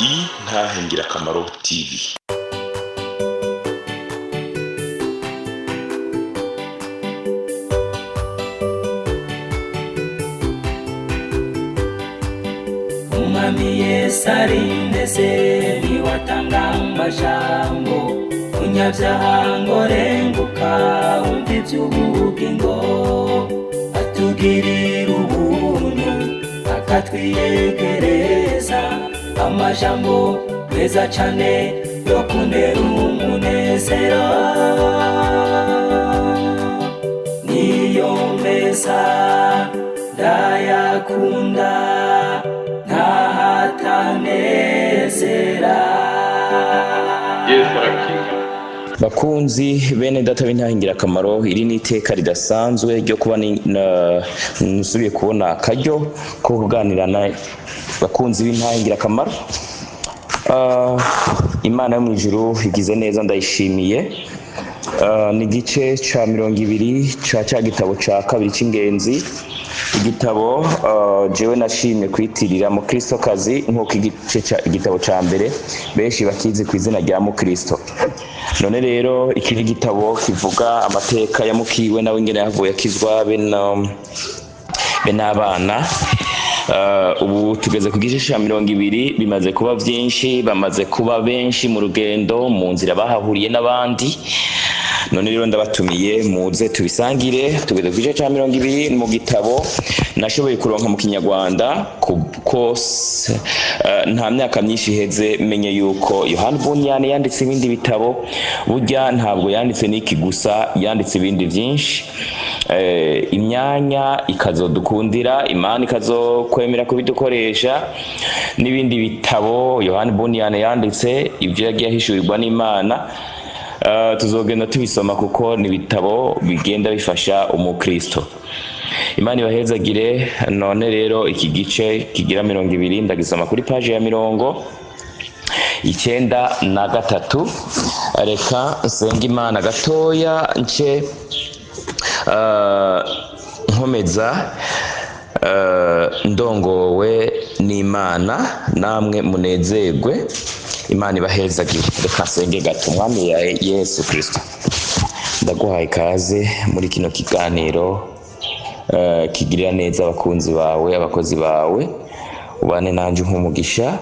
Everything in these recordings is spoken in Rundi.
Intahe Ngirakamaro TV. Umwami Yesu arindese, niwatanga amajambo munyabyaha ngo renguka wumva iby'ubugingo, atugirira ubuntu akatwiyegereza amajambo meza cane yo kuntera umunezero, niyo meza ndayakunda ntahatanezera. Yesu arakiza. Bakunzi bene data b'Intahe Ngirakamaro, iri ni iteka ridasanzwe ryo kuba nsubiye kubona akaryo ko kuganira na bakunzi b'Intahe Ngirakamaro. Imana yo mw'ijuru igize neza, ndayishimiye. Ni igice ca 20 ca ca gitabo ca kabiri c'ingenzi, igitabo jewe nashimye kwitirira Mukristokazi, nk'uko igice ca igitabo ca mbere benshi bakizi ku izina rya Mukristo. None rero iki ni igitabo kivuga amateka ya mukiwe nawe ingene yahavuye akizwa be n'abana. Ubu tugeze ku gice ca 20, bimaze kuba vyinshi, bamaze kuba benshi mu rugendo, mu nzira bahahuriye n'abandi. None rero ndabatumiye muze tubisangire. Tugeze ku gice ca 20 mu gitabo nashoboye kuronka mu Kinyarwanda, kuko nta myaka myinshi iheze menye yuko Yohani Bunyan yanditse ibindi bitabo. Burya ntabwo yanditse n'iki gusa, yanditse ibindi vyinshi. Imyanya ikazodukundira, Imana ikazokwemera kubidukoresha, n'ibindi bitabo Yohani Bunyan yanditse, ivyo yagiye ahishurirwa n'Imana, tuzogenda tubisoma kuko ni ibitabo bigenda bifasha umukristo. Imana ibahezagire. None rero iki gice kigira 20 ndagisoma kuri paji ya 93. Reka nsenge Imana gatoya nce nkomeza ndongowe n'Imana, namwe munezerwe. Imana ibahezagire. Reka nsenge gato. Mwami ya Yesu Kristo, ndaguhaye ikaze muri kino kiganiro kigirira neza abakunzi bawe, abakozi bawe. Ubane nanje nk'umugisha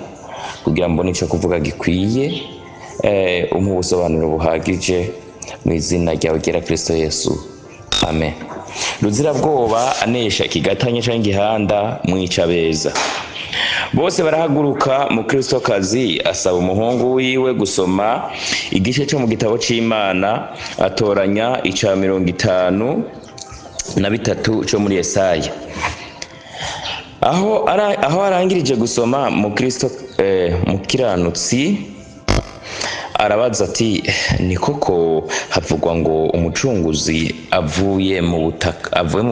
kugira mbone ico kuvuga gikwiye, umpe ubusobanuro buhagije, mu izina ryawe ryera Kristo Yesu, amen. Ruzirabwoba anesha ikigatanya canke igihanda mwica beza. Bose barahaguruka. Mukristokazi asaba umuhungu wiwe gusoma igice co mu gitabo c'Imana, atoranya ica 53 co muri Yesaya. Aho arangirije gusoma, Mukristo mukiranutsi arabaza ati: ni koko havugwa ngo umucunguzi avuye mu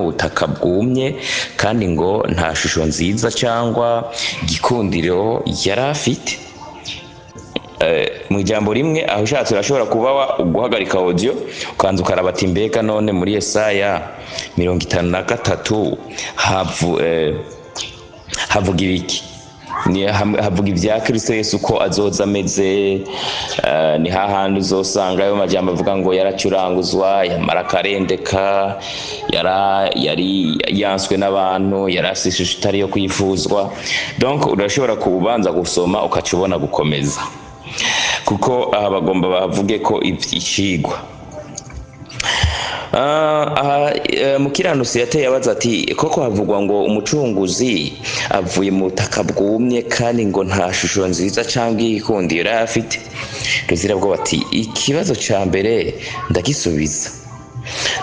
butaka bwumye, kandi ngo nta shusho nziza cyangwa gikundiro yari afite? Mu ijambo rimwe, aho ushatse urashobora kuba guhagarika audio, ukanza ukaraba ati: mbega none muri Yesaya 53 havuga ibiki? Havuga ibya Kristo Yesu ko azoza ameze, ni hahandi uzosanga ayo majambo avuga ngo yaracuranguzwa, yamara akarendeka, yari yanswe n'abantu, yarafise ishusho itari yo kwifuzwa. Donc urashobora kubanza gusoma ukaca ubona gukomeza, kuko aha bagomba bavuge ko icigwa. Aha mukiranutsi yateye abaza ati: koko havugwa ngo umucunguzi avuye mu butaka bwumye, kandi ngo nta shusho nziza cyangwa igikundiro yari afite? Ruzirabwoba ati: ikibazo ca mbere ndagisubiza,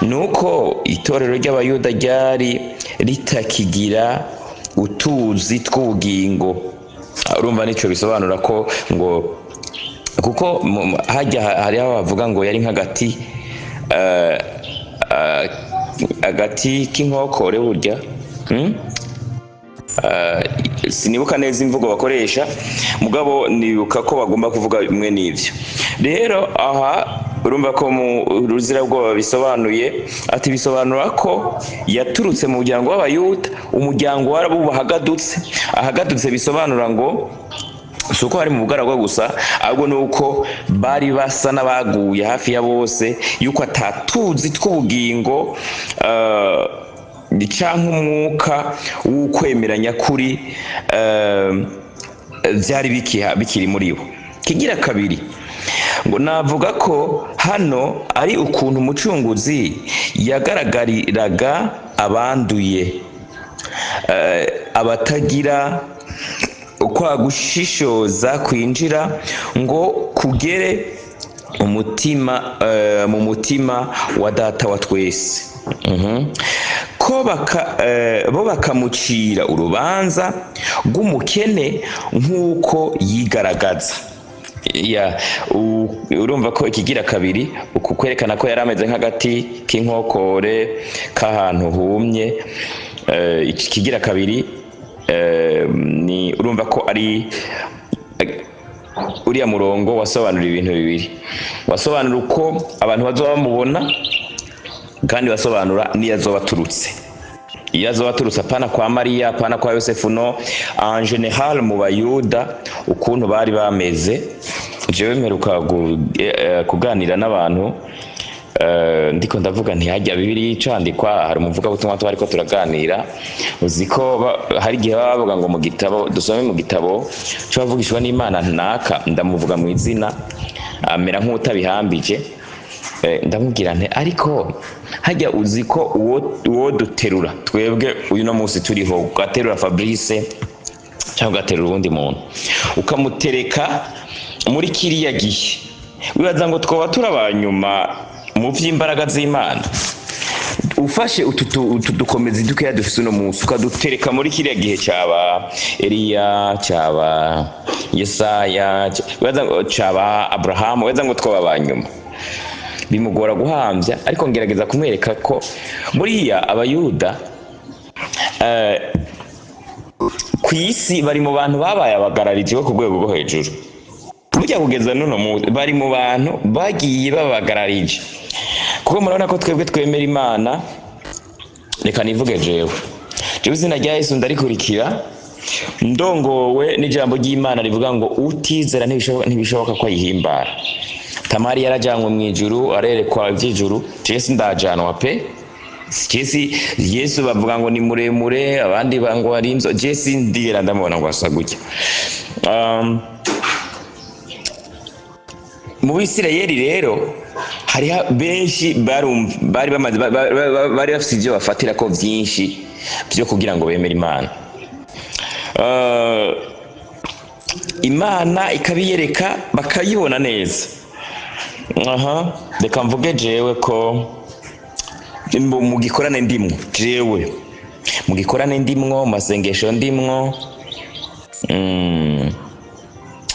nuko itorero ry'Abayuda ryari ritakigira utuzi tw'ubugingo. Urumva nico bisobanura ko ngo kuko hajya hariho abavuga ngo yari nk'agati agati k'inkokore burya, Sinibuka neza imvugo bakoresha, mugabo nibuka ko bagomba kuvuga bimwe n'ivyo. Rero aha urumva ko mu Ruzirabwoba bisobanuye ati: bisobanura ko yaturutse mu muryango w'Abayuda, umuryango warabubahagadutse. Ahagadutse bisobanura ngo Si uko bari mu bugaragwa gusa, ahubwo ni uko bari basa n'abaguye hafi ya bose, yuko atatuzi tw'ubugingo canke umwuka w'ukwemera nyakuri vyari bikiri muri bo. Kigira kabiri, ngo navuga ko hano ari ukuntu Umucunguzi yagaragariraga abanduye, abatagira kwa gushishoza kwinjira ngo kugere umutima mu mutima wa Data wa twese. Ko bo bakamucira urubanza rw'umukene nk'uko yigaragaza. Ya, urumva ko ikigira kabiri uku kwerekana ko yari ameze nk'agati k'inkokore k'ahantu humye. Ikigira kabiri ni urumva ko ari uriya murongo wasobanura ibintu bibiri: wasobanura uko abantu bazoba bamubona, kandi basobanura n'iyo azoba aturutse. Iyo azoba aturutse, apana kwa Mariya, apana kwa Yosefu, no en général mu Bayuda ukuntu bari bameze. Jewe mperuka kuganira n'abantu, ndiko ndavuga nti hajya Bibiliya icandikwa, hari umuvugabutumwa twariko turaganira, uzi ko hari igihe baba bavuga ngo mu gitabo dusome, mu gitabo c'abavugishwa n'Imana naka, ndamuvuga mu izina, amera nk'utabihambije. Ndamubwira nti ariko hajya uzi ko uwo duterura twebwe uyu no munsi turiho, ugaterura Fabrice cyangwa ugaterura uwundi muntu, ukamutereka muri kiriya gihe, wibaza ngo twoba turi abanyuma mu vy'imbaraga z'Imana? Ufashe utu dukomezi dukeya dufise uno munsi, ukadutereka muri kiriya gihe caba Eliya, caba Yesaya, wibaza ngo caba Abrahamu, wibaza ngo twoba abanyuma? Bimugora guhamvya, ariko ngerageza kumwereka ko buriya Abayuda ku isi bari mu bantu babaye abagarariji bo ku rwego rwo hejuru. Burya kugeza n'uno munsi bari mu bantu bagiye babagararije, kuko murabona ko twebwe twemera Imana. Reka nivuge jewe, izina rya Yesu ndarikurikira ndongowe n'ijambo ry'Imana rivuga ngo utizera ntibishoboka ko ayihimbara. Tamari yarajanywe mu ijuru, arerekwa ivy'ijuru. Jewe sindajanwa pe. Jesi Yesu bavuga ngo ni muremure, abandi ngo ari inzo, jewe sindigera ndamubona ngo asa gutya. Mu Bisirayeli rero hariho benshi bari bamaze bari bafise ivyo bafatira ko vyinshi vyo kugira ngo bemere Imana. Imana ikabiyereka bakayibona neza. Aha reka mvuge jewe ko mu gikorane ndimwo, jewe mu gikorane ndimwo, mu masengesho ndimwo,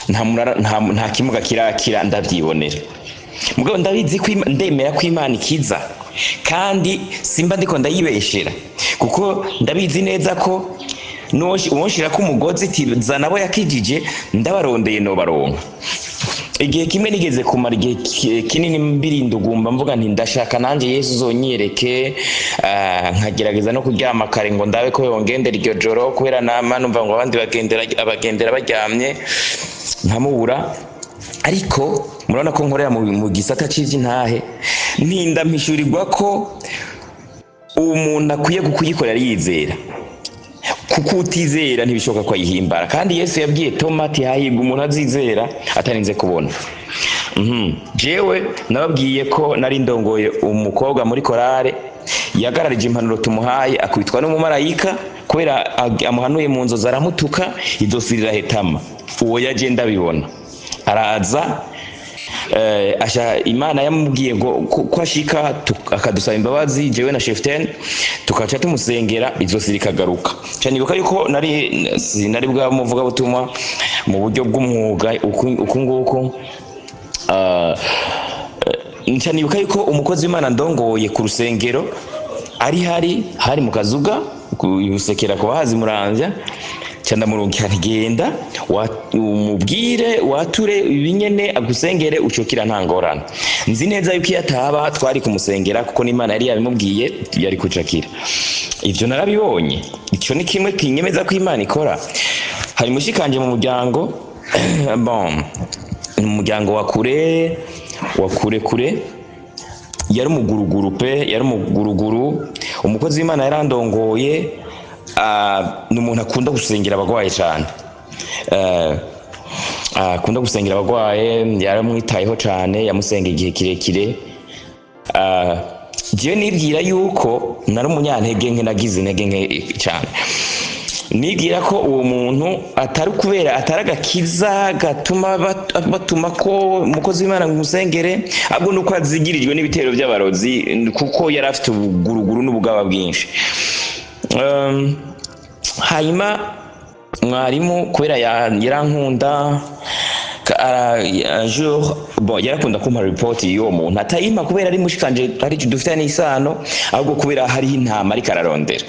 nta murara, nta kimuga kirakira ndavyibonera. Mugabo ndabizi ko ndemera ko Imana ikiza, kandi simba ndiko ndayibeshera, kuko ndabizi neza ko uwonshirako umugozi ati zana abo yakijije, ndabarondeye nobaronka. Igihe kimwe nigeze kumara igihe kinini mbirindugumba, mvuga nti ndashaka nanjye Yesu uzonyereke, nkagerageza no kuryama kare ngo ndabe ko yongendera iryo joro, kubera nama numva ngo abandi abagendera baryamye, nkamubura. Ariko murabona ko nkorera mu gisata c'ivy'intahe, ntinda mpishurirwa ko umuntu akwiye kuyikorera yizera, kuko utizera ntibishoboka ko ayihimbara. Kandi Yesu yabwiye Toma ati hahirwa umuntu azizera atarinze kubona. Jewe nababwiye ko nari ndongoye umukobwa muri korale yagararije impanuro tumuhaye, akubitwa n'umumarayika kubera amuhanuye mu nzozi, aramutuka, izosi rirahetama. Uwo yaje ndabibona araza, asha Imana yamubwiye ngo ko ashika akadusaba imbabazi jewe na Cheften, tukaca tumusengera, izosi rikagaruka. Ca nibuka yuko sinari bwa muvuga butumwa mu buryo bw'umwuga uku nguku. Nca nibuka yuko umukozi w'Imana ndongoye ku rusengero ari hari mu kazuga kusekera ku bahazi Muramvya, ca ndamurungika nti genda umubwire wature ibinyene agusengere ucokira nta ngorane. Nzi neza yuko iyo ataba twari kumusengera, kuko n'Imana yari yabimubwiye, yari kucakira. Ivyo narabibonye, ico ni kimwe kinyemeza ko Imana ikora. Hari mushikanje mu muryango. Bon, ni umuryango wa kure, wa kure kure. Yari umuguruguru pe, yari umuguruguru. Umukozi w'Imana yarandongoye. Ni umuntu akunda gusengera abagwaye cyane. Akunda gusengera abagwaye, yaramwitayeho cyane, yamusenga igihe kirekire. Jewe nibwira yuko nari umunyantege nke, nagize intege nke cyane. Nibwira ko uwo muntu atari kubera atari agakiza gatuma batuma ko umukozi w'Imana ngo umusengere, ahubwo nuko azigirijwe n'ibitero by'abarozi, kuko yari afite ubuguruguru n'ubugaba bwinshi. Hanyuma mwarimu kubera yarankunda, un jour, bon, yarakunda kumpa report y'uwo muntu, atayimpa kubera ari mushikanje, ari dufitanye isano, ahubwo kubera hariho intama ariko ararondera.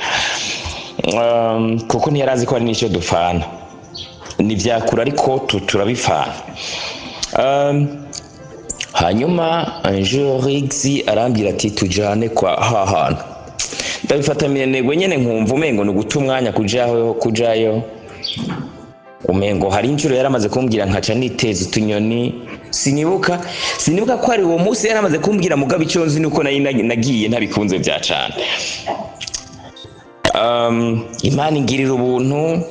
Kuko ntiyarazi ko hari n'icyo dupfana, ni vyakura ariko turabipfana. Hanyuma un jour Riggs arambwira ati: "Tujane kwa hahantu." Ndabifata minenegwe nyene, nkumva umengo ni uguta umwanya kujayo, kujayo umengo hari inshuro yaramaze kumbwira nkaca niteza utunyoni. Sinibuka ko ari uwo munsi yaramaze kumbwira, mugabo icyo nzi nuko nari nagiye ntabikunze bya cane. Imana ingirira ubuntu,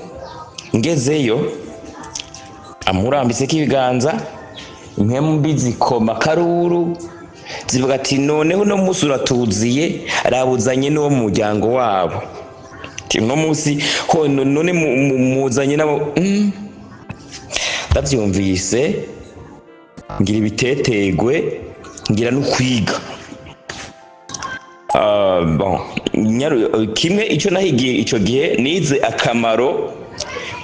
ngezeyo amurambitseko ibiganza, impwemu mbi zikoma karuru, zivuga ati: "Noneho uno munsi uratuziye, rabuzanye n'uwo mu muryango wabo." Ati: "Uno munsi ho none muzanye nabo." Ndavyumvise ngira ibitetegwe, ngira no kwiga. Bon, kimwe ico nahigiye ico gihe, nize akamaro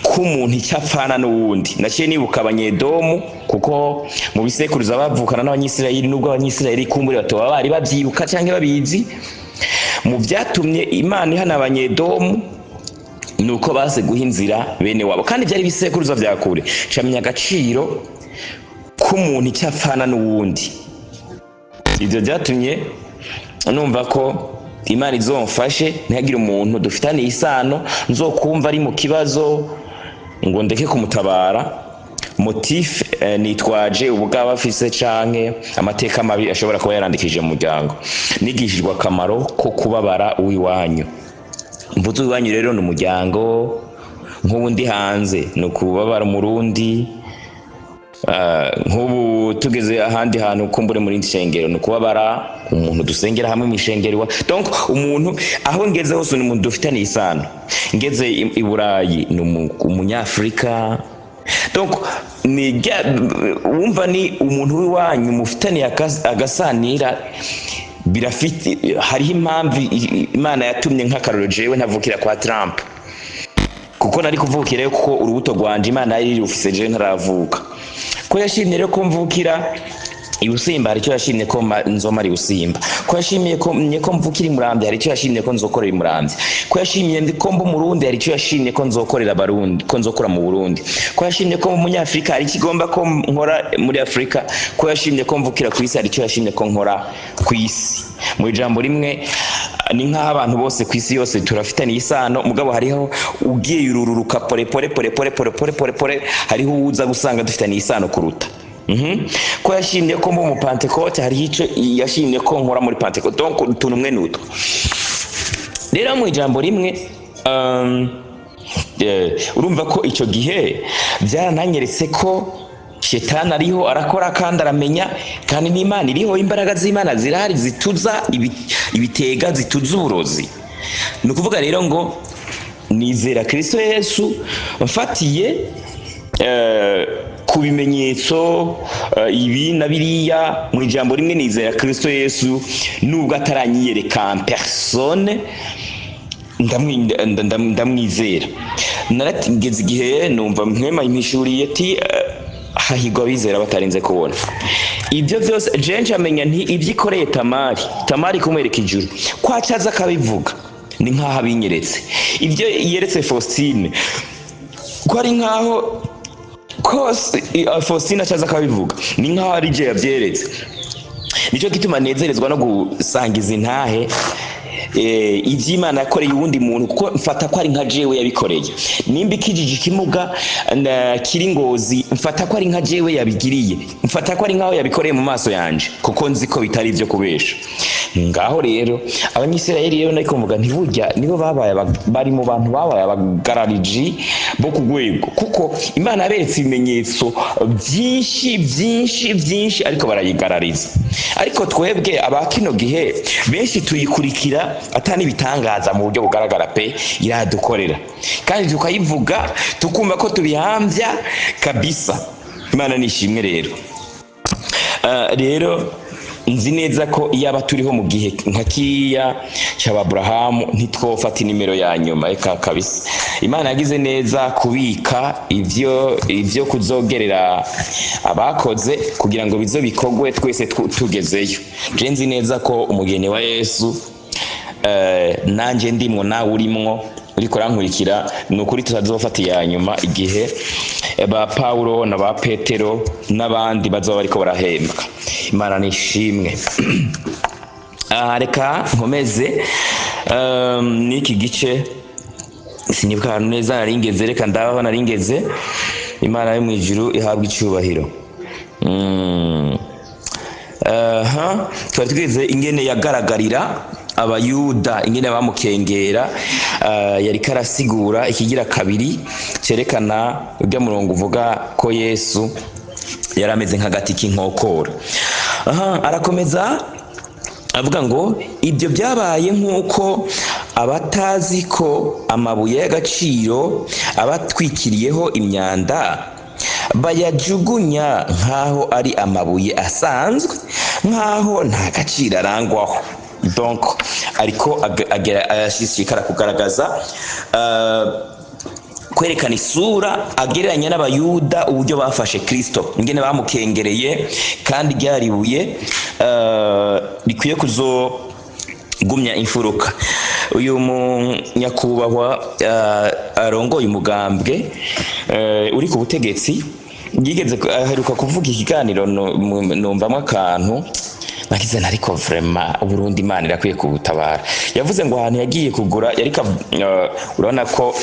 k'umuntu icyo apfana n'uwundi. Naciye nibuka Abanyedomu, kuko mu bisekuruza bavukana n'Abanyisirayeli, nubwo Abanyisirayeli kumbure batoba bari babyibuka canke babizi. Mu vyatumye Imana ihana Abanyedomu ni uko base guha inzira bene wabo, kandi byari ibisekuruza vya kure. Camenya agaciro k'umuntu icyo apfana n'uwundi. Ivyo vyatumye numva ko Imana izomfashe ntihagire umuntu dufitaniye isano nzokumva ari mu kibazo ngo ndeke kumutabara, motif nitwaje ubugaba afise canke amateka mabi ashobora kuba yarandikije mu muryango. Nigishijwe akamaro ko kubabara uw'iwanyu. Mvuze uw'iwanyu rero ni umuryango. Nk'ubu ndi hanze ni ukubabara Umurundi. Nk'ubu tugeze ahandi hantu kumbure muri shengero, ni ukubabara umuntu dusengera hamwe mu ishengero. Donc umuntu aho ngeze hose ni umuntu dufitaniye isano. Ngeze i Burayi ni Umunyafurika. Donc ni wumva ni umuntu w'iwanyu mufitaniye agasanira. Birafite, hariho impamvu Imana yatumye, nk'akarorero, jewe ntavukira kwa Trump, kuko nari kuvukirayo, kuko urubuto rwanje Imana yari rufise jewe ntaravuka. Ko yashimye rero ko mvukira Ibusimba, hari icyo yashimye ko nzomara Ibusimba. Ko yashimiye ko nye ko mvukira Imuramvya, hari icyo yashimye ko nzokorera Imuramvya. Ko yashimye ko mba Umurundi, hari icyo yashimye ko nzokorera Abarundi, ko nzokora mu Burundi. Ko yashimye ko mba Umunyafurika, hari icyo igomba ko nkora muri Afurika. Ko yashimye ko mvukira ku isi, hari icyo yashimye ko nkora ku isi. Mu ijambo rimwe, ni nk'aho abantu bose ku isi yose turafitaniye isano, mugabo hariho ugiye urururuka pore pore pore pore pore pore pore pore, hariho uza gusanga dufitaniye isano kuruta. Ko yashimye ko mba Umupantekote, hariho icyo yashimye ko nkora muri Pantekote. Donc utuntu umwe n'utwo rero, mu ijambo rimwe, urumva ko icyo gihe byarananyeretse ko Shetani ariho arakora kandi aramenya, kandi n'Imana iriho, imbaraga z'Imana zirahari zituza ibitega, zituza uburozi. Ni ukuvuga rero ngo nizera Kristo Yesu mfatiye ku bimenyetso, ibi na biriya. Mu ijambo rimwe, nizera Kristo Yesu nubwo ataranyiyereka en personne, ndamwizera. Narageze igihe numva mpwema impishuriye ati: "Hahigwa abizera batarinze kubona." Ibyo byose jenje amenya nti ibyo ikoreye Tamari, Tamari kumwereka ijuru, ko acaza akabivuga, ni nk'aho abinyeretse. Ibyo yeretse Faustine, ko ari nk'aho kose Faustine acaza akabivuga, ni nk'aho ari je yabyeretse. Nicyo gituma nezerezwa no gusangiza intahe. Ivy'Imana yakoreye uwundi muntu, kuko mfata ko ari nka jewe yabikoreye. Nimba ikijiji ikimuga kiri Ngozi, mfata ko ari nka jewe yabigiriye, mfata ko ari nkaho yabikoreye mu maso yanje, kuko nzi ko bitari ivyo kubesha. Ngaho rero Abanyisirayeli rero, nariko mvuga ntiburya nibo babaye bari mu bantu babaye abagarariji bo ku rwego, kuko Imana yaberetse ibimenyetso byinshi byinshi byinshi, ariko barayigarariza. Ariko twebwe aba kino gihe benshi tuyikurikira atani ibitangaza mu buryo bugaragara pe iradukorera, kandi tukayivuga tukumva ko tubihambya kabisa. Imana nishimwe rero. Rero nzi neza ko iyaba turiho mu gihe nka kiriya cy'Aburahamu, ntitwofata inimero ya nyuma, eka kabisa. Imana yagize neza kubika ivyo kuzogerera abakoze kugira ngo bizo bikorwe twese tugezeyo. Je nzi neza ko umugeni wa Yesu, nanje ndimwo, nawe urimwo uriko urankurikira, ni ukuri tutazofata iya nyuma igihe ba Paulo na ba Petero n'abandi bazoba bariko barahembwa. Imana nishimwe. Aha reka nkomeze n'iki gice. Sinibuka ahantu neza naringeze, reka ndabaho naringeze. Imana yo mu ijuru ihabwa icubahiro. Aha twari twize ingene yagaragarira Abayuda, ingene bamukengera. Yariko arasigura ikigira kabiri cerekana urya murongo uvuga ko Yesu yari ameze nk'agati k'inkokora. Aha arakomeza avuga ngo ibyo byabaye nk'uko abatazi ko amabuye y'agaciro abatwikiriyeho imyanda bayajugunya nk'aho ari amabuye asanzwe, nk'aho nta gaciro arangwaho. Donc ariko ashishikara kugaragaza, kwerekana isura agereranya n'Abayuda, uburyo bafashe Kristo, ingene bamukengereye, kandi ryaribuye rikwiye kuzogumya imfuruka. Uyu munyakubahwa arongoye umugambwe uri ku butegetsi yigeze aheruka kuvuga ikiganiro, numvamwo akantu nagize, ariko vraiment Uburundi Imana irakwiye kubutabara. Yavuze ngo ahantu yagiye kugura yariko urabona ko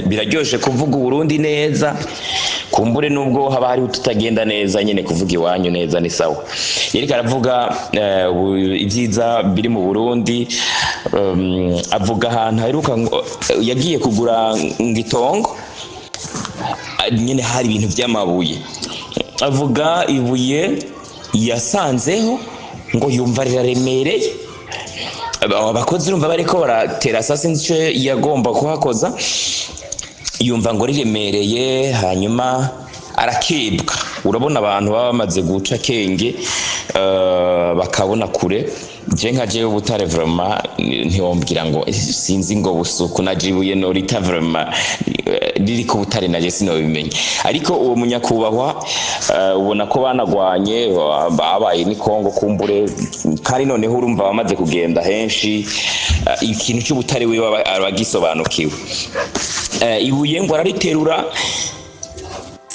biraryoshe kuvuga Uburundi neza, kumbure nubwo haba hariho tutagenda neza nyene, kuvuga iwanyu neza ni sawa. Yariko aravuga ibyiza biri mu Burundi, avuga ahantu aheruka yagiye kugura ngo itongo nyene hari ibintu vy'amabuye, avuga ibuye yasanzeho ngo yumva riraremereye. Abakozi urumva bariko baratera sasa ico yagomba kuhakoza, yumva ngo riremereye, hanyuma arakebwa. Urabona abantu baba bamaze guca akenge, bakabona kure. Je nka jewe ubutare vraiment ntiwombwira ngo sinzi ngo busuku najibuye norita vraiment riri ku butare, naje sinobimenya. Ariko uwo munyakubahwa, ubona ko banagwanye, babaye ni Kongo kumbure, kandi noneho urumva bamaze kugenda henshi, ikintu cy'ubutare wiwe abagisobanukiwe. Ibuye ngo arariterura,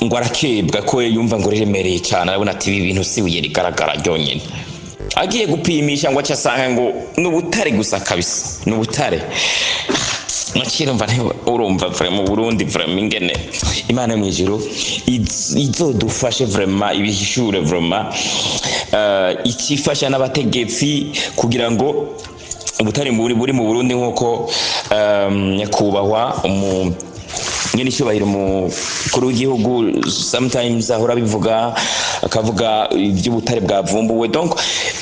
ngo arakebwa ko yumva ngo riremereye cyane, arabona ati ibi bintu si ibuye rigaragara ryonyine. Agiye gupimisha ngo aca asanga ngo ni ubutare gusa kabisa, ni ubutare. Nakirumva urumva vraiment Burundi, vraiment ingene Imana yo mw'ijuru izodufashe vraiment, ibihishure vraiment, ikifasha n'abategetsi kugira ngo ubutare buri mu Burundi, nk'uko nyakubahwa umu nyene icyubahiro mukuru w'igihugu sometimes ahora abivuga, akavuga iby'ubutare bwavumbuwe. Donc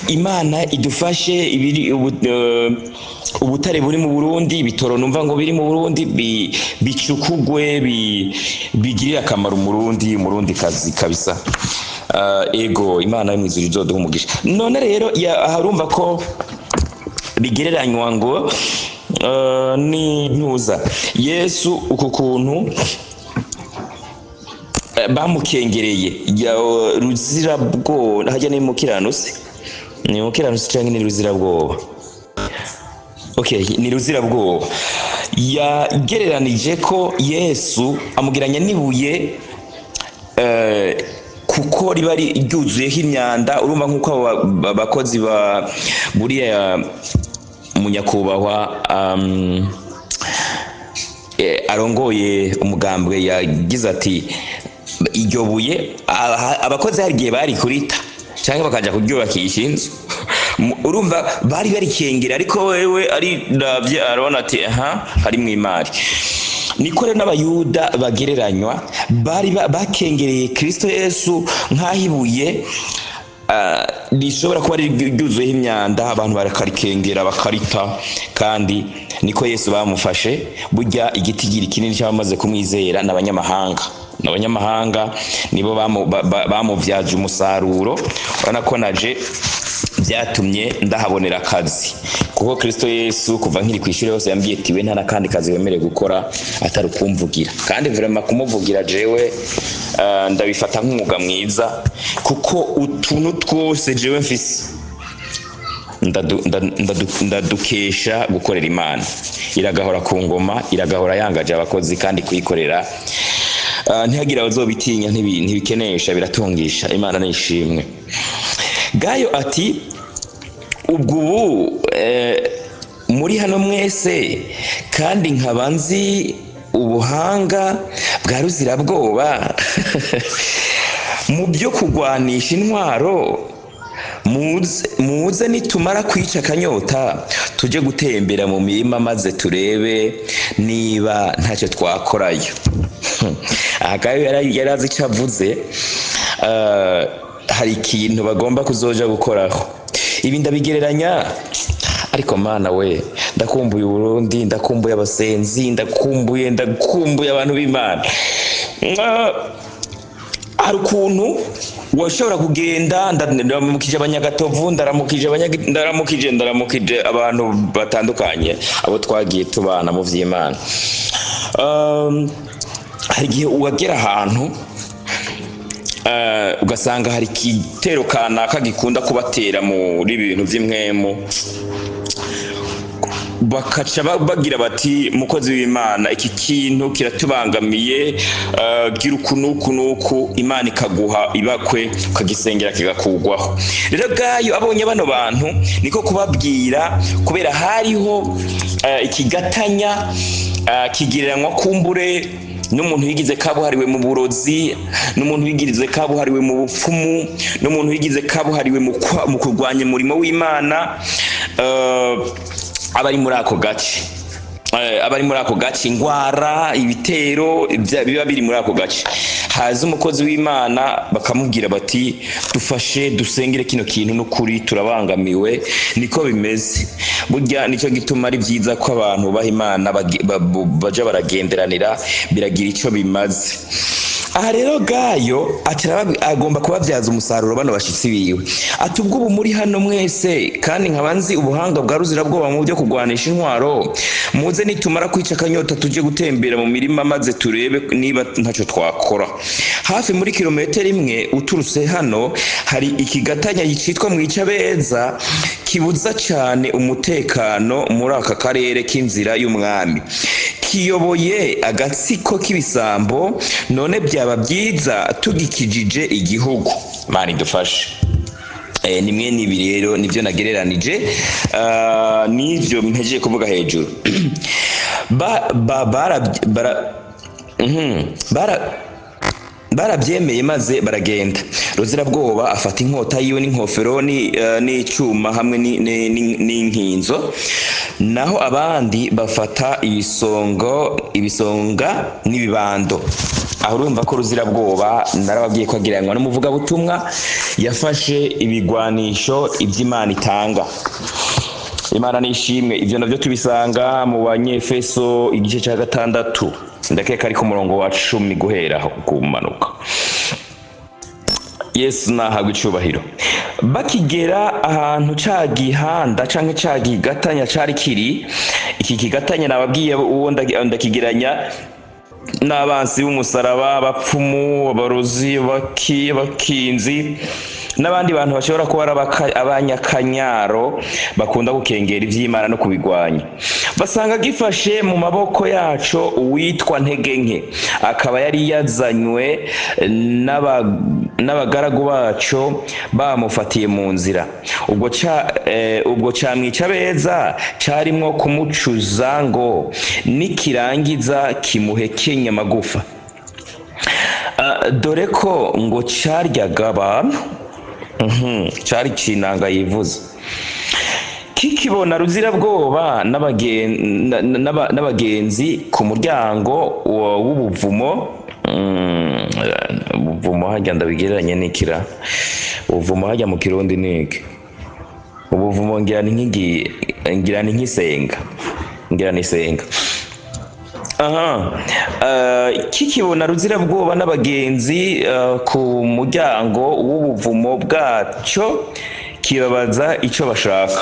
Imana idufashe, ibiri ubutare buri mu Burundi, ibitoro numva ngo biri mu Burundi, bicukugwe, bigirire akamaro Umurundi, Umurundi kazi kabisa. Ego, Imana yo mw'ijuru izoduha umugisha. None rero harumva ko bigereranywa ngo ni ntuza Yesu uku kuntu bamukengereye ya ruzirabwoba. Hajya ni mukiranutsi, ni mukiranutsi canke ni ruzirabwoba? Okay, ni ruzirabwoba. Yagereranije ko Yesu amugeranya n'ibuye. Kuko riba ryuzuyeho imyanda. Urumva nk'uko abo bakozi ba buriya munyakubahwa arongoye umugambwe yagize ati iryo buye abakozi hari igihe bari kurita cyangwa bakaja kuryubakisha inzu. Urumva bari barikengera, ariko wewe ariravye arabona ati aha harimwo imari. Niko rero n'Abayuda bagereranywa, bari bakengereye Kristo Yesu nk'aho ibuye rishobora kuba ryuzuyeho imyanda, abantu bakarikengera bakarita. Kandi niko Yesu bamufashe. Burya igitigiri kinini cy'abamaze kumwizera n'abanyamahanga, n'abanyamahanga nibo bamubyaje umusaruro. Urabona ko naje byatumye ndahabonera akazi, kuko Kristo Yesu kuva nkiri ku ishuri hose yambwiye ati we nta n'akandi kazi wemerewe gukora atari ukumvugira. Kandi vraiment kumuvugira jewe ndabifata nk'umwuga mwiza, kuko utuntu twose jewe mfise ndadukesha gukorera Imana. Iragahora ku ngoma, iragahora yangaje abakozi, kandi kuyikorera ntihagire abazobitinya, ntibikenesha, biratungisha. Imana nishimwe. Gayo ati ubwo ubu muri hano mwese, kandi nkaba nzi ubuhanga bwa Ruzirabwoba mu byo kurwanisha intwaro, muze nitumara kwica akanyota tujye gutembera mu mirima, maze turebe niba ntacyo twakorayo. Aha Gayo yari azi icyo avuze. Hari ikintu bagomba kuzoja gukoraho. Ibi ndabigereranya, ariko Mana we, ndakumbuye Uburundi, ndakumbuye abasenzi, ndakumbuye abantu b'Imana. Hari ukuntu washobora kugenda, ndaramukije Abanyagatovu, ndaramukije ndaramukije abantu batandukanye, abo twagiye tubana mu vy'Imana. Hari igihe wagera ahantu ugasanga hari igitero kanaka gikunda kubatera muri ibi bintu vy'impwemu, bakaca bagira bati mukozi w'Imana, iki kintu kiratubangamiye, gira uku n'uku n'uku, Imana ikaguha ibakwe ukagisengera kigakugwaho. Rero Gayo abonye bano bantu niko kubabwira, kubera hariho ikigatanya kigereranywa kumbure n'umuntu yigize kabuhariwe mu burozi, n'umuntu yigize kabuhariwe mu bupfumu, n'umuntu yigize kabuhariwe mu kurwanya umurimo w'Imana, abari muri ako gace, abari muri ako gace, ingwara, ibitero biba biri muri ako gace. Haza umukozi w'Imana bakamubwira bati dufashe dusengere kino kintu, n'ukuri turabangamiwe. Niko bimeze burya, nicyo gituma ari byiza ko abantu bubaha Imana baja baragenderanira, biragira ico bimaze. Aha rero Gayo agomba kubabyaza umusaruro bano bashitsi biwe. Ati ubwo ubu muri hano mwese, kandi nkaba nzi ubuhanga bwa Ruzirabwoba mu byo kurwanisha intwaro, muze nitumara kwica akanyota tujye gutembera mu mirima, maze turebe niba ntacyo twakora. Hafi muri kilometero imwe uturutse hano hari ikigatanya cyitwa Mwicabeza, kibuza cyane umutekano muri aka karere k'inzira y'umwami, kiyoboye agatsiko k'ibisambo. None byaba byiza tugikijije igihugu. Imana idufashe. Ni mwene ibi rero nivyo nagereranije, nivyo mpejeje kuvuga hejuru. ba, ba, bara, bara, bara, barabyemeye maze baragenda. Ruzirabwoba afata inkota yiwe n'inkofero n'icuma hamwe n'inkinzo, naho abandi bafata ibisonga n'ibibando. Aho urumva ko Ruzirabwoba narababwiye ko agereranywa n'umuvugabutumwa yafashe ibigwanisho iby'Imana itanga. Imana nishimwe. Ibyo navyo tubisanga mu Banyefeso igice cya 6, ndakeka ari ku murongo wa 10 guhera aho kumanuka. Yesu nahabwa icubahiro. Bakigera ahantu ca gihanda canke ca kigatanya cari kiri, iki kigatanya nababwiye uwo ndakigeranya n'abansi b'umusaraba, abapfumu, abarozi, abakinzi n'abandi bantu bashobora kuba ari abanyakanyaro bakunda gukengera ivy'Imana no kubigwanya. Basanga gifashe mu maboko yaco uwitwa Ntege Nke, akaba yari yazanywe n'abagaragu baco bamufatiye mu nzira. Ubwo ca Mwicabeza carimwo kumucuza ngo nikirangiza kimuhekenye amagufa. Dore ko ngo caryaga abantu. Cari cinanga yivuze kikibona Ruzirabwoba n'abagenzi ku muryango w'ubuvumo. Ubuvumo harya ndabigereranye n'ikira ubuvumo harya mu Kirundi niki? Ubuvumo ngira ni ngira ni nk'isenga, ngira ni isenga. Aha kikibona Ruzirabwoba n'abagenzi ku muryango w'ubuvumo bwaco, kibabaza ico bashaka.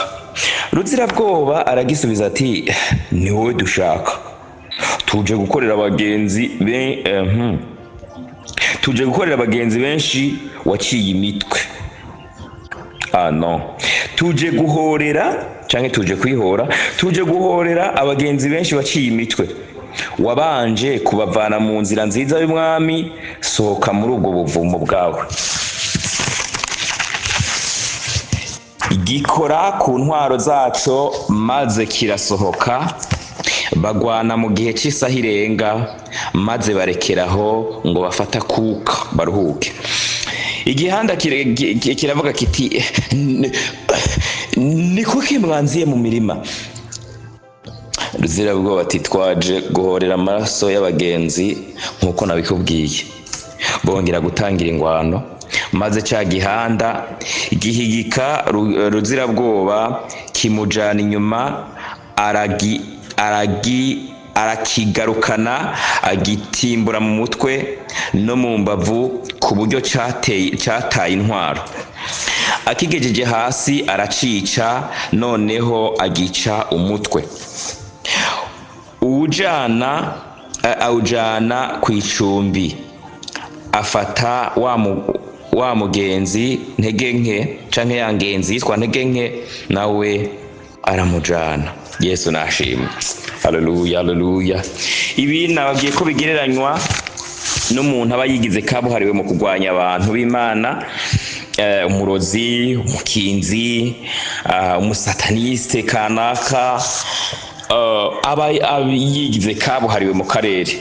Ruzirabwoba aragisubiza ati: "Ni wowe dushaka, tuje gukorera abagenzi be, tuje gukorera abagenzi benshi waciye imitwe." Ah non, tuje guhorera canke tuje kwihora, tuje guhorera abagenzi benshi baciye imitwe, wabanje kubavana mu nzira nziza y'umwami. Sohoka muri ubwo buvumo bwawe. Gikora ku ntwaro zaco maze kirasohoka. Bagwana mu gihe cy'isaha irenga, maze barekeraho ngo bafata kuka baruhuke. Igihanda kiravuga kiti: "Ni kuki mwanziye mu mirima?" Ruzirabwoba ati: "Twaje guhorera amaraso y'abagenzi nk'uko nabikubwiye." Bongera gutangira ingwano, maze ca gihanda gihigika Ruzirabwoba, kimujana inyuma, aragi aragi arakigarukana, agitimbura mu mutwe no mu mbavu ku buryo cataye intwaro. Akigejeje hasi aracica, noneho agica umutwe, uwujana awujana ku icumbi. Afata wa mugenzi Ntege Nke, canke ya ngenzi yitwa Ntege Nke, nawe aramujana. Yesu nashimwe! Haleluya, haleluya! Ibi nababwiye ko bigereranywa n'umuntu aba yigize kabuhariwe mu kurwanya abantu b'Imana, umurozi, umukinzi, umusataniste kanaka, aba yigize kabuhariwe mu karere.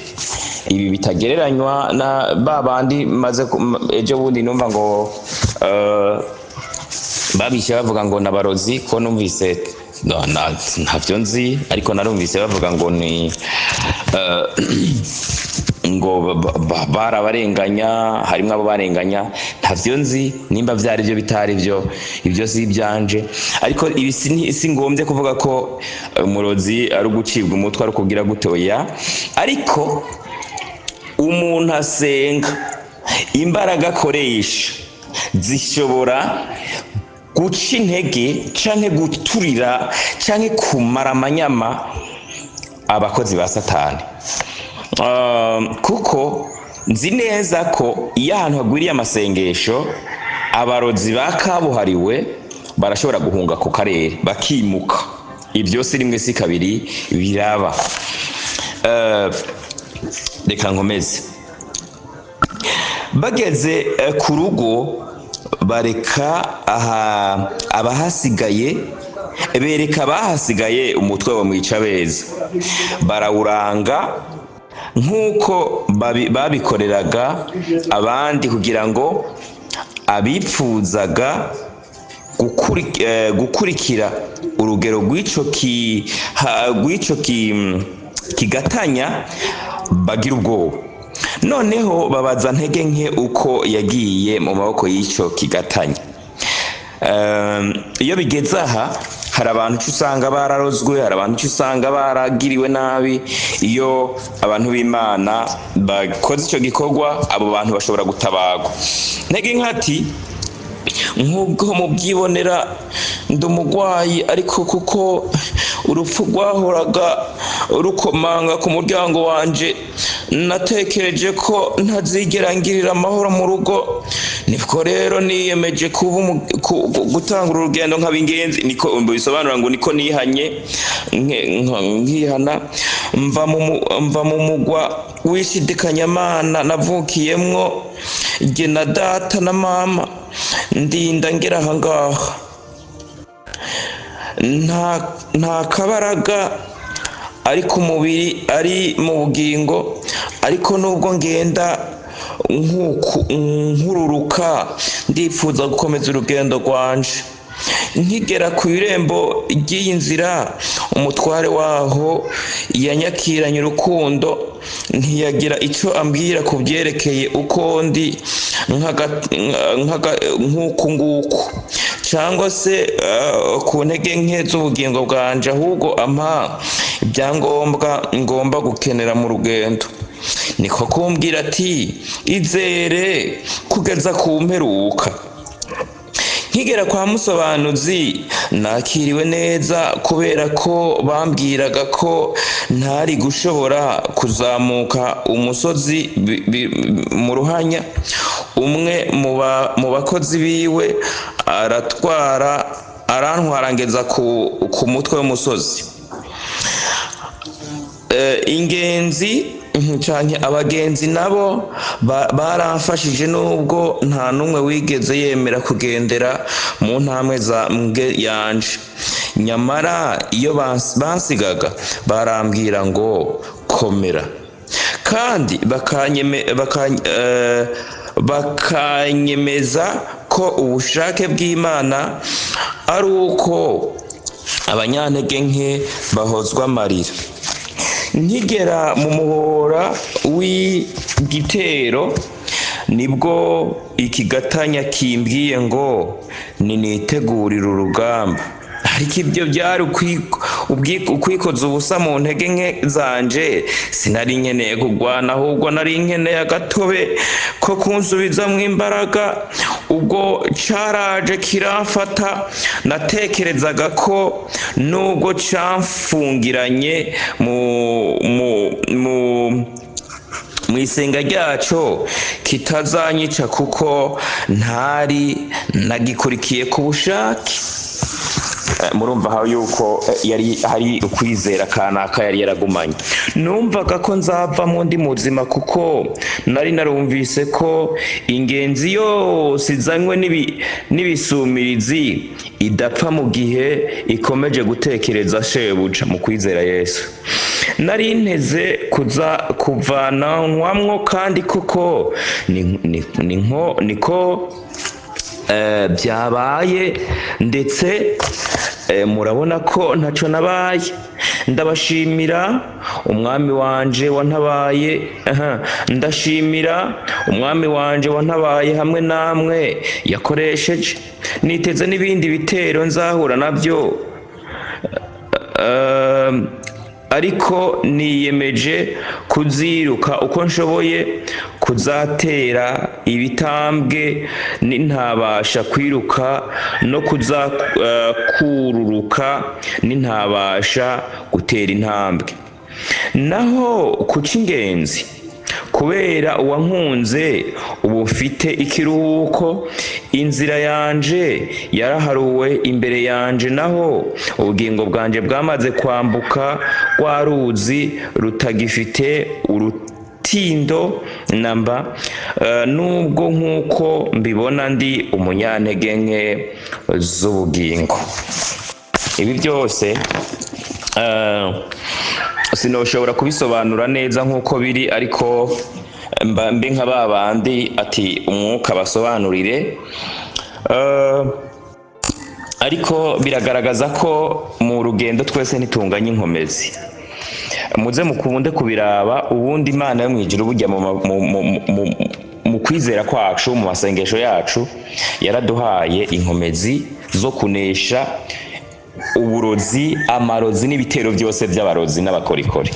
Ibi bitagereranywa na ba bandi maze ejo bundi numva ngo babishe bavuga ngo nabarozi, ko numvise no, ntavyo nzi, ariko narumvise bavuga ngo ni ngo barabarenganya, harimwo abo barenganya. Ntavyo nzi nimba vyari byo bitari byo, ibyo si ibyanje. Ariko ibi si ngombye kuvuga ko umurozi ari ugucibwa umutwe, ari ukugira gute, oya. Ariko umuntu asenga, imbaraga akoresha zishobora guca intege canke guturira canke kumara amanyama abakozi ba Satani. Kuko nzi neza ko iyo ahantu hagwiriye amasengesho, abarozi ba kabuhariwe barashobora guhunga ku karere bakimuka. Ibyo si rimwe si kabiri biraba. Reka nkomeze. Bageze ku rugo, bareka aha abahasigaye, bereka abahasigaye umutwe wa Mwicabeza, barawuranga nk'uko babikoreraga abandi, kugira ngo abipfuzaga gukurikira urugero rw'ico kigatanya bagira ubwoba. Noneho babaza Ntege Nke uko yagiye mu maboko y'ico kigatanya. Iyo bigeze aha, hari abantu uca usanga bararozwe, hari abantu uca usanga baragiriwe nabi. Iyo abantu b'Imana bakoze ico gikorwa, abo bantu bashobora gutabagwa. Ntege Nke ati: "Nk'ubwo mubyibonera ndi umugwayi, ariko kuko urupfu rwahoraga rukomanga ku muryango wanje, natekereje ko ntazigera ngirira amahoro mu rugo. Nibwo rero niyemeje kuba gutangura urugendo nkaba ingenzi." Niko bisobanura ngo niko nihanye, nkihana, mva mu mugwa w'ishidikanyamana navukiyemwo. Jye na data na mama ndinda ngera aha ngaha. Nta kabaraga ari ku mubiri, ari mu bugingo, ariko nubwo ngenda nkururuka, ndipfuza gukomeza urugendo rwanje. Nkigera ku irembo ry'iyi nzira, umutware waho yanyakiranye urukundo, ntiyagira icyo ambwira ku byerekeye uko ndi nk'uku nguku cyangwa se ku ntege nke z'ubugingo bwanje, ahubwo ampa ibyangombwa ngomba gukenera mu rugendo. Niko kumbwira ati: "Izere kugeza ku mperuka." Nkigera kwa Musobanuzi, nakiriwe neza, kubera ko bambwiraga ko ntari gushobora kuzamuka umusozi mu ruhanya. Umwe mu bakozi biwe aratwara, arantwara ngeza ku mutwe w'umusozi. Ingenzi canke abagenzi nabo baramfashije, nubwo nta n'umwe wigeze yemera kugendera mu ntambwe za mbwe yanje. Nyamara iyo bansigaga, barambwira ngo: "Komera", kandi bakanyemeza ko ubushake bw'Imana ari uko abanyantege nke bahozwa amarira. Nkigera mu muhora w'igitero, nibwo ikigatanya kimbwiye ngo ninitegurire urugamba. Ariko ibyo byari ukwikoza ubusa mu ntege nke zanje. Sinari nkeneye kurwana, ahubwo nari nkeneye agatobe ko kunsubizamwo imbaraga. Ubwo caraje kiramfata. Natekerezaga ko nubwo camfungiranye mu isenga ryaco kitazanyica, kuko ntari nagikurikiye ku bushake. Murumva aho yuko yari hari ukwizera kanaka yari yaragumanye. Numvaga ko nzavamo ndi muzima, kuko nari narumvise ko ingenzi yose izanywe n'ibisumirizi idapfa mu gihe ikomeje gutekereza shebuja mu kwizera Yesu. Nari nteze kuza kuvananwamwo, kandi koko niko byabaye, ndetse murabona ko ntaco nabaye. Ndabashimira umwami wanje wantabaye, aha, ndashimira umwami wanje wantabaye hamwe namwe yakoresheje. Niteze n'ibindi bitero nzahura nabyo, ariko niyemeje kuziruka uko nshoboye, kuzatera ibitambwe nintabasha kwiruka, no kuzakururuka nintabasha gutera intambwe. Naho ku cy'ingenzi, kubera uwankunze, ubu mfite ikiruhuko. Inzira yanje yaraharuwe imbere yanje, naho ubugingo bwanje bwamaze kwambuka rwa ruzi rutagifite urutindo namba, nubwo nk'uko mbibona ndi umunyantege nke z'ubugingo. Ibi byose sinoshobora kubisobanura neza nk'uko biri, ariko mba mbe nka ba bandi ati: "Umwuka basobanurire." Ariko biragaragaza ko mu rugendo twese ntitunganye inkomezi. Muze mukunde kubiraba. Ubundi Imana yo mu ijuru, burya mu kwizera kwacu, mu masengesho yacu, yaraduhaye inkomezi zo kunesha uburozi, amarozi n'ibitero byose by'abarozi n'abakorikori.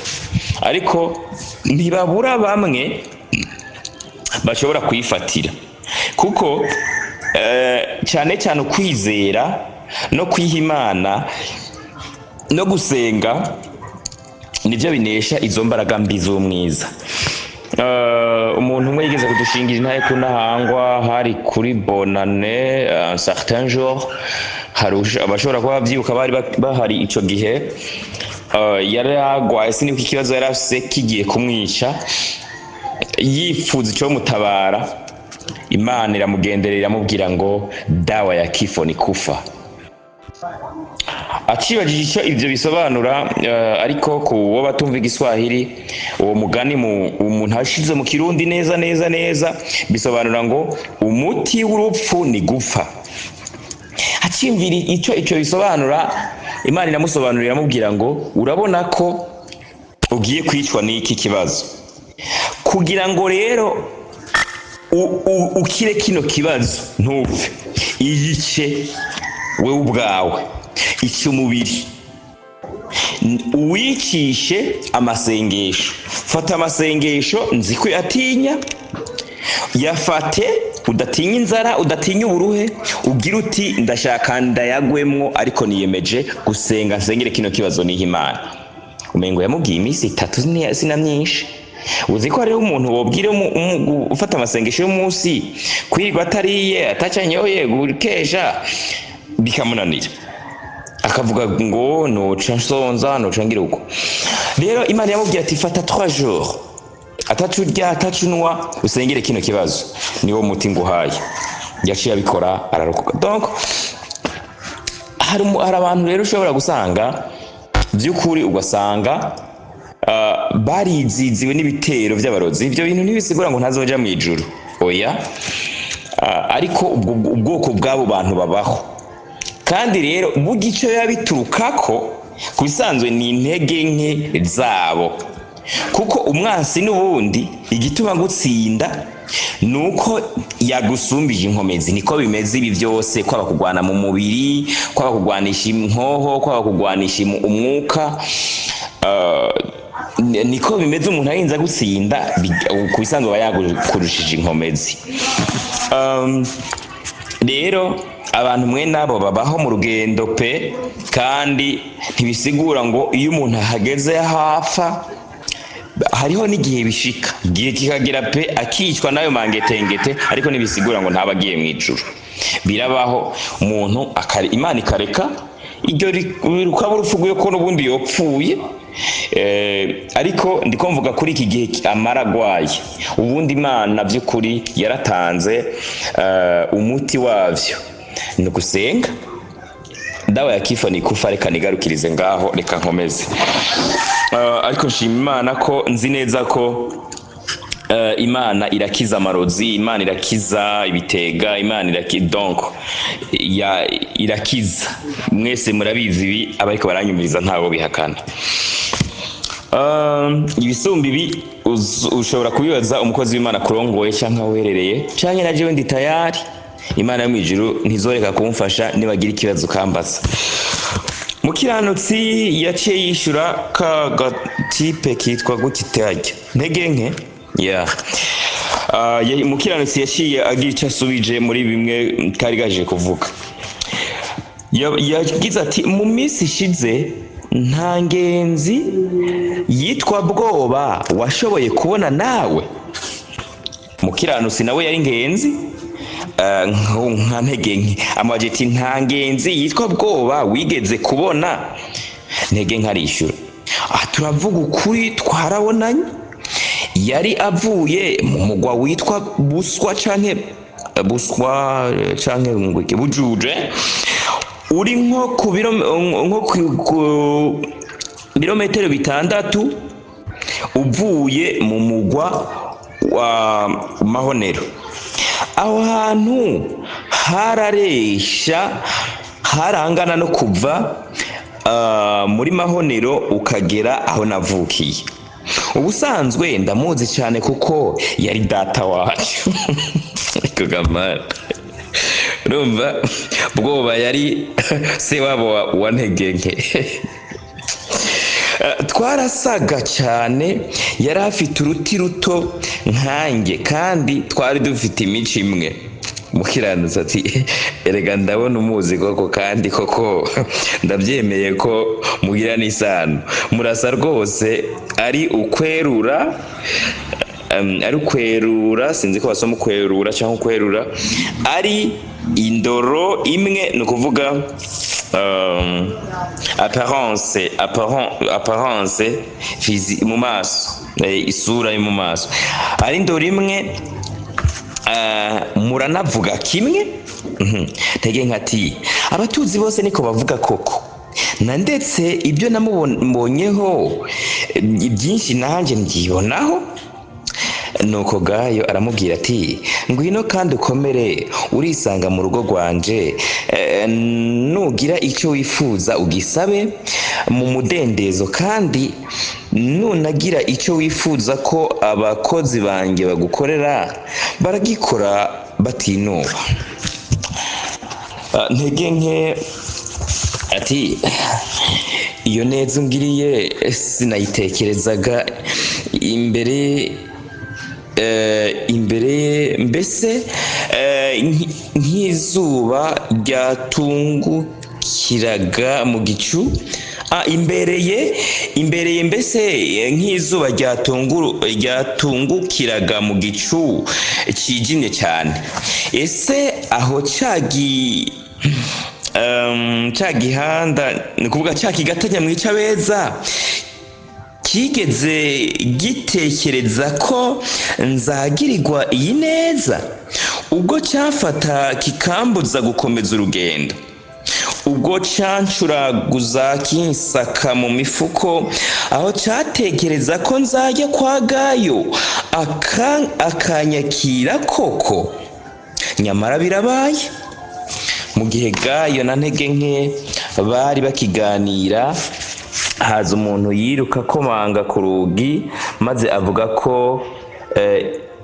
Ariko ntibabura bamwe bashobora kuyifatira, kuko cyane cyane ukwizera no kwiha Imana no gusenga nibyo binesha izo mbaraga mbi z'umwiza. Umuntu umwe yigeze kudushingira intahe ku Ntahangwa, hari kuri Bonane, un certain jour. Hari abashobora kuba babyibuka, bari bahari ico gihe. Yari agwaye, sinibuka ikibazo yari afise, kigiye kumwica, yifuza ico mutabara. Imana iramugenderera, iramubwira ngo dawa ya kifo ni kufa. Acibajije icyo ibyo bisobanura, ariko ku wo batumva Igiswahili, uwo mugani umuntu ashize mu Kirundi neza neza neza bisobanura ngo umuti w'urupfu ni gupfa. Aciyumvira icyo icyo bisobanura, Imana iramusobanurira, iramubwira ngo urabona ko ugiye kwicwa n'iki kibazo, kugira ngo rero ukire kino kibazo ntupfe, iyice wewe ubwawe, ice umubiri, uwicishe amasengesho. Fata amasengesho, nzi ko uyatinya, yafate udatinya inzara, udatinya uburuhe, ugira uti ndashaka ndayagwemwo, ariko niyemeje gusenga nsengere kino kibazo niha Imana. Umengo yamubwiye iminsi 3, sina myinshi. Uzi ko hariho umuntu wobwira ufata amasengesho y'umunsi, kwirirwa atariye, atacanyoye, gukesha bikamunanira, akavuga ngo noca nsonza, noca ngira uko. Rero Imana yamubwiye ati fata 3 jours atacu urya, atacu unywa, usengere kino kibazo, niwo muti nguhaye. Yaciye abikora, ararokoka. Donc hari abantu rero ushobora gusanga by'ukuri ugasanga bariziziwe n'ibitero by'abarozi. Ibyo bintu ntibisigura ngo ntazoja mu ijuru, oya. Ariko ubwoko bw'abo bantu babaho, kandi rero burya icyo biba biturukako ku bisanzwe ni intege nke zabo, kuko umwansi n'ubundi igituma gutsinda ni uko yagusumbije inkomezi. Niko bimeze ibi byose, kwaba kugwana mu mubiri, kwaba kugwanisha inkoho, kwaba kugwanisha umwuka, niko bimeze. Umuntu arinze gutsinda ku bisanzwe aba yagukurushije inkomezi. Rero abantu mwe nabo babaho mu rugendo pe, kandi ntibisigura ngo iyo umuntu ahageze hapfa. Hariho n'igihe bishika, igihe kikagera pe akicwa n'ayo mangetengete, ariko ntibisigura ngo ntaba agiye mu ijuru. Birabaho umuntu Imana ikareka iryo rukaba urupfu rwiwe, ko n'ubundi yopfuye. Ariko ndiko mvuga kuri iki gihe amara agwaye. Ubundi Imana by'ukuri yaratanze umuti wavyo, ni ugusenga. Dawa ya kifo ni kufa. Reka nigarukirize ngaho, reka nkomeze. Ariko nshima Imana ko nzi neza ko Imana irakiza amarozi, Imana irakiza ibitega, Imana donc irakiza. Mwese murabizi ibi, abariko baranyumviriza ntabwo bihakana. Ibisumba ibi ushobora kubibaza umukozi w'Imana kurongoye canke aho uherereye, canke na jewe ndi tayari. Imana yo mw'ijuru ntizoreka kumfasha, nibagira ikibazo ukambaza. Mukiranutsi yaciye yishura ka gatipe kitwa gutya Ntege Nke ya. Mukiranutsi yaciye agira ico asubije muri bimwe kari gaje kuvuga. Yagize ati mu minsi ishize nta ngenzi yitwa Bwoba washoboye kubona nawe. Mukiranutsi nawe yari ngenzi, nka Ntege Nke. Amaje ati nta ngenzi yitwa Bwoba wigeze kubona. Ntege Nke arishura, turavuga ukuri twarabonanye, yari avuye mu mugwa witwa Buswa canke Buswa canke ngwiki Bujuje, uri nko ku biro, nko ku birometero 6 uvuye mu mugwa wa Mahonero. Aho hantu hararesha, harangana no kuva muri Mahonero ukagera aho navukiye. Ubusanzwe ndamuzi cyane kuko yari data wacu. Ariko gamara urumva Bwoba yari se wabo wa Ntege Nke. Twarasaga cyane, yari afite uruti ruto nkanjye, kandi twari dufite imico imwe. Mukiranutsi ati erega ndabona umuzi koko, kandi koko ndabyemeye ko mugira n'isano, murasa rwose. Ari ukwerura, ari ukwerura, sinzi ko basoma ukwerura cyangwa ukwerura, ari indoro imwe, ni ukuvuga apparence mu maso, isura yo mu maso, ari indoro imwe. Muranavuga kimwe. Ntege nke ati: "Abatuzi bose niko bavuga koko, na ndetse ibyo namubonyeho byinshi nanjye mbyibonaho." Nuko Gayo aramubwira ati: "Ngwino kandi ukomere, urisanga mu rugo rwanje. Nugira icyo wifuza ugisabe mu mudendezo, kandi nunagira icyo wifuza ko abakozi banjye bagukorera, baragikora batinuba." Ntege nke ati: "Iyo neza ungiriye sinayitekerezaga imbere ye, mbese nk'izuba ryatungukiraga mu gicu imbere ye, mbese nk'izuba ryatungukiraga mu gicu kijimye cyane. Ese aho ca gihanda, ni ukuvuga ca kigatanya mwica beza, kigeze gitekereza ko nzagirirwa iyi neza, ubwo cyafata kikambuza gukomeza urugendo, ubwo cancuraguza kinsaka mu mifuko, aho cyatekereza ko nzajya kwa Gayo akanyakira koko? Nyamara birabaye." Mu gihe Gayo na Ntege nke bari bakiganira, haza umuntu yiruka akomanga ku rugi, maze avuga ko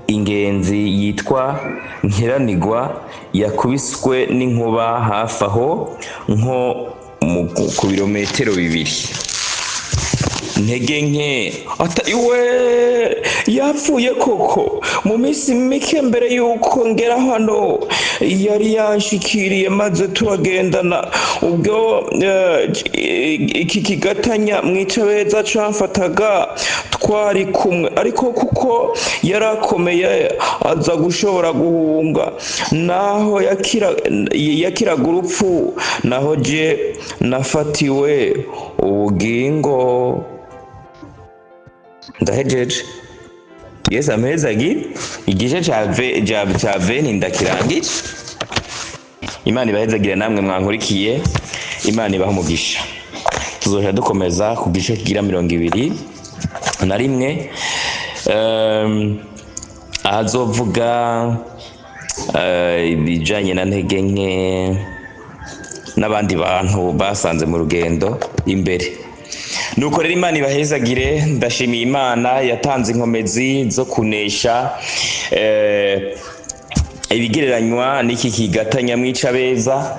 ingenzi yitwa Nkeranigwa yakubiswe n'inkuba hafi aho nko ku birometero 2. Ntege nke ata: "Iwe, yapfuye koko! Mu minsi mike mbere y'uko ngera hano yari yanshikiriye maze turagendana. Ubwo iki kigatanya mwica beza camfataga twari kumwe, ariko kuko yarakomeye aza gushobora guhunga, naho yakiraga urupfu, naho je nafatiwe ubugingo." Ndahejeje. Yesu ampezagi. Igice ca veni ndakirangije. Imana ibahezagire namwe mwankurikiye, Imana ibahe umugisha. Tuzoja dukomeza ku gice kigira 21, ahazovuga ibijanye na Ntege nke n'abandi bantu basanze mu rugendo imbere. Nuko rero Imana ibahezagire. Ndashimiye Imana yatanze inkomezi zo kunesha ibigereranywa n'iki kigatanya mwica beza.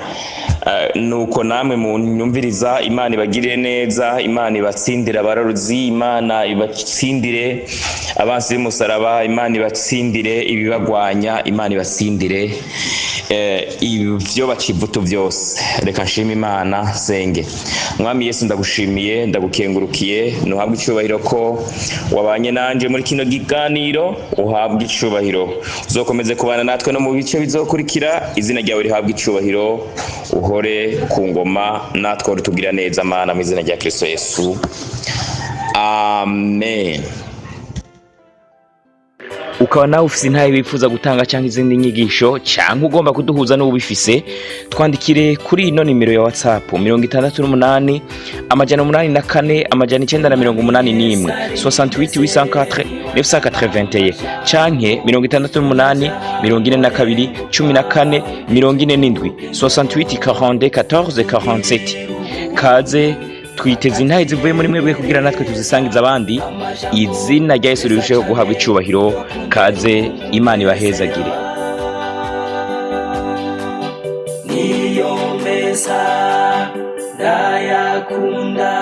Nuko namwe munyumviriza, Imana ibagirire neza, Imana ibatsindire abarozi, Imana ibatsindire abansi b'umusaraba, Imana ibatsindire ibibagwanya, Imana ibatsindire ibyo bacivuto byose. Reka nshime Imana, senge. Mwami Yesu, ndagushimiye, ndagukengurukiye. Ntuhabwe icyubahiro ko wabanye nanje muri kino kiganiro. Uhabwe icubahiro, uzokomeze kubana natwe no mu bice bizokurikira. Izina ryawe rihabwe icubahiro, uhore ku ngoma natwe utugira neza, Mana, mu izina rya Kristo Yesu, amen. Ukaba nawe ufise intahe wifuza gutanga cyangwa izindi nyigisho, cyangwa ugomba kuduhuza n'ubifise, twandikire kuri ino nimero ya WhatsApp: 68 804 981, 68 804 981, canke 68 42 14 47, 68 42 14 47. Kaze, twiteze intahe zivuye muri mwebwe kugira natwe tuzisangize abandi, izina rya Yesu rirusheho guhabwa icubahiro. Kaze, Imana ibahezagire. Niyo meza ndayakunda.